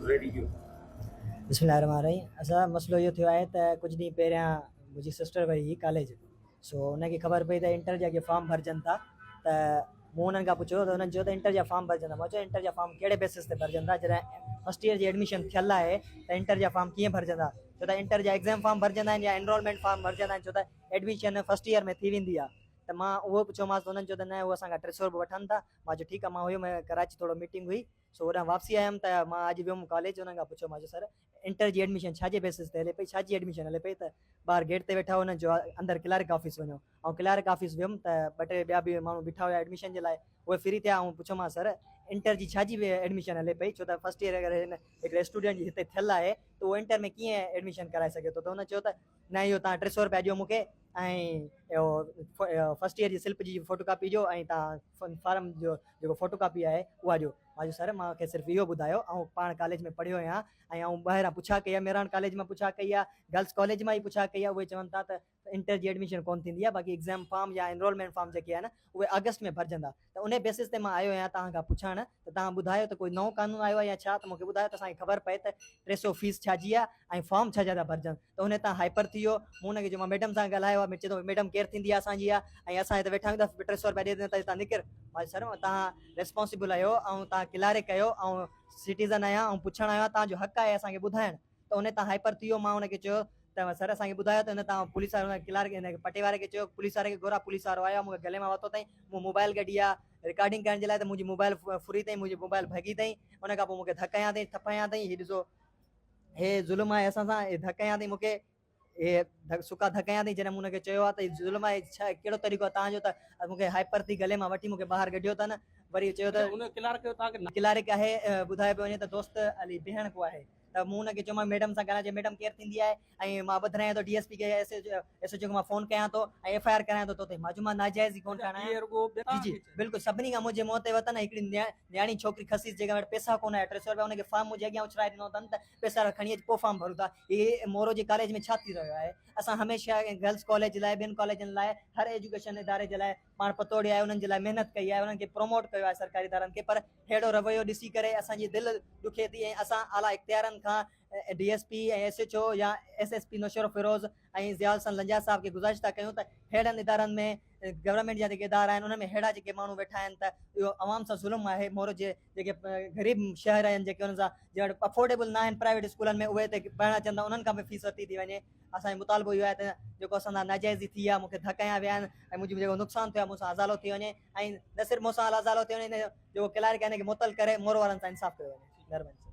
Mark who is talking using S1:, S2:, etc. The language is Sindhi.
S1: ريلي جو.
S2: بسم الله الرحمٰن الرحيم اسان مسئلو اهو ٿيو آهي ته ڪجهه ڏينهن پهريان منهنجي سسٽر وئي هئي ڪاليج سو ان کي خبر پئي ته انٽر جا ڪي فارم ڀرجن ٿا ته مون انهن کان پڇيو ته انهن چيو ته انٽر جا فارم ڀرجن ٿا مان چيو انٽر جا فارم ڪهڙي بيسس تي ڀرجن ٿا جڏهن فرسٽ ايئر جي ايڊميشن ٿيل آهي ته انٽر جا فارم ڪيئن ڀرجندا ڇو ته انٽر جا ايگزام فارم ڀرجندا آهن يا انرولمينٽ فارم ڀرجندا آهن ڇو ته ايڊميشن فرسٽ ايئر ۾ ٿي ويندي آهي ته مان اهو پڇيومانس ته انهن چيو ته نه هو اسان کان 300 روپيه وٺن ٿا مان چيو ٺيڪ آهي مان هيم ڪراچي ٿورو ميٽنگ هئي سو هوڏانهن واپسي آيم ته مان اڄ ويم ڪاليج انهن کان پڇيو مان چيو سر انٽر جي ايڊميشن ڇا جي بيسس تي هلي پئي ڇا جي ايڊميشن هلي پئي ته ٻاهر گيٽ تي ويٺا هئا انهن چيو اندر ڪلارڪ آفيس وڃو آئون ڪلارڪ آفيس ويم ته ٻه ٽي ٻيا به ماڻهو بيٺا هيا ايڊميشن جي لاء اهي فري ٿيا آئون پڇيومانس سر انٽر جي ڇا جي ايڊميشن هلي پئي ڇو ته فرسٽ ايئر اگر هن هڪڙي اسٽوڊنٽ جي هتي ٿيل آهي ته اهو انٽر ۾ ڪيئن ايڊميشن ڪرائي سگهي ٿو ته هن چيو ته نه اهو تان 300 روپيا ڏيو مون کي ۽ اهو فرسٽ ايئر جي سلپ جي فوٽو ڪاپي ڏيو ۽ تان فارم جو جيڪو فوٽو ڪاپي آهي اها ڏيو. مان چيو سر مان کي صرف اهو ٻڌايو آئون پاڻ ڪاليج ۾ پڙهيو آهيان ۽ آئون ٻاهران پڇا ڪئي آهي مهراڻ ڪاليج مان پڇا ڪئي آهي گرلس ڪاليج مان ئي پڇا ڪئي آهي اهي چون ٿا ته انٽر جي ايڊميشن ڪونه ٿيندي آهي باقي ايگزام فارم يا انرولمينٽ فارم جيڪي آهن اهي آگسٽ ۾ ڀرجندا ته انهي بيسس تي مان آيو آهيان توهان کان پڇڻ ته توهان ٻڌايو ته ڪوئي نئون قانون آيو آهي يا ڇا ته مون کي ٻڌايو ته اسان کي خبر پئي ته 300 فيس ڇا جي آهي ۽ فارم ڇا جا ٿا ڀرجن ته انهي تان هائپر ٿي ويو مون ان کي چيو مان ميڊم سان ڳالهايو آهي چي ٿو ميڊم ڪير ٿيندي آهي اسان جي آهي ۽ اسان هتي ويٺا آهيون ته 300 روپيا ڏي نه ته هتان نڪر مان چيو سر توهان ريسپانسبل آهيو ۽ توهان ڪلارڪ آهيو آئون سٽيزن آهيان آئون پڇڻ آيو آهيان توهان جو حق آهي اسان کي ٻڌائڻ ته انهي تان هائپر ٿي ويو مان ان کي چيو ته سر اسان کي ٻڌايو ته ان تان پوليس وارو ان ڪلارڪ ان پٽي واري کي چيو پوليس واري کي گهرا پوليس وارو آيو مون کي گلي مان ورتو اٿائين مون موبائل ڪڍي آ رڪارڊنگ ڪرڻ جي لاء ته منهنجي موبائل ڦري اٿائين منهنجي موبائل ڀڳي اٿائين ان کان پوء مون کي ڌڪ هنيا اٿائين ٿڦ هنيا اٿائين هي ڏسو هي ظلم آهي اسان سان هي ڌڪ هنيا اٿائين مون کي هي سڪا ڌڪ هنيا اٿائين جڏهن مون ان کي چيو آ ته هي ظلم آهي ڇا ڪهڙو طريقو آهي تان جو ته مون کي هائپر ٿي گلي مان وٺي مون کي ٻاهر ڪڍيو اٿن وري چيو ته
S1: ان ڪلارڪ جو تان کي
S2: ڪلارڪ آهي ٻڌايو پيو وڃي ته دوست علي بيهڻ ڪو آهي ته مون ان کي چيو مان ميڊم سان ڳالهايان چي ميڊم ڪير ٿيندي آهي ۽ مان ٻڌرايان ٿو ڊي ايس پي کي ايس ايڇ او کي مان فون ڪيان ٿو ۽ ايف I R ڪرايان ٿو توتي مان چيو مان ناجائز ئي ڪونه ٺاهڻ آهيان جي جي بلڪل سڀني کان منهنجي منهن تي وتن ۽ هڪڙي نياڻي ڇوڪري خسيس جيڪا وٽ پئسا ڪونه آهي 300 روپيا ان کي فارم منهنجي اڳيان اڇلائي ڏنو اٿن ته پئسا کڻي اچ پوء فارم ڀرون ٿا هي مورو جي ڪاليج ۾ ڇا ٿي رهيو آهي اسان هميشه گرلس ڪاليج لاء ٻين ڪاليجن لاء هر ايجوڪيشن اداري جي لاء پاڻ پتوڙي آهي انهن جي لاء محنت ڪئي آهي انهن کي پروموٽ ڪيو آهي سرڪاري ادارن کي پر ههڙو رويو ڏسي ڪري اسان جي دل ڏکي ٿي ۽ اسان اعليٰ اختيارن کان D S P ۽ S H O يا S S P Naushahro Feroze ۽ Zia ul Hassan Lanjar صاحب کي گذارش ٿا ڪيون ته ههڙن ادارن ۾ گورنمينٽ جا جيڪي ادارا آهن انهن ۾ ههڙا جيڪي ماڻهو ويٺا آهن ته اهو عوام سان ظلم آهي مورو جي جيڪي غريب شهر آهن جيڪي انهن سان جن وٽ افورڊيبل نه آهن پرائيويٽ اسڪولن ۾ اهي هتي پڙهڻ اچن ٿا انهن کان به فيس ورتي ٿي وڃي اسان جو مطالبو اهو آهي ته جيڪو اسان سان ناجائزي ٿي آهي مون کي ڌڪ هنيا ويا آهن ۽ منهنجو جيڪو نقصان ٿيو آهي مون سان ازالو ٿي وڃي ۽ نه صرف مون سان ازالو ٿي وڃي جيڪو ڪلارڪ آهي ان کي معطل ڪري مورو وارن سان انصاف ڪيو وڃي مهرباني.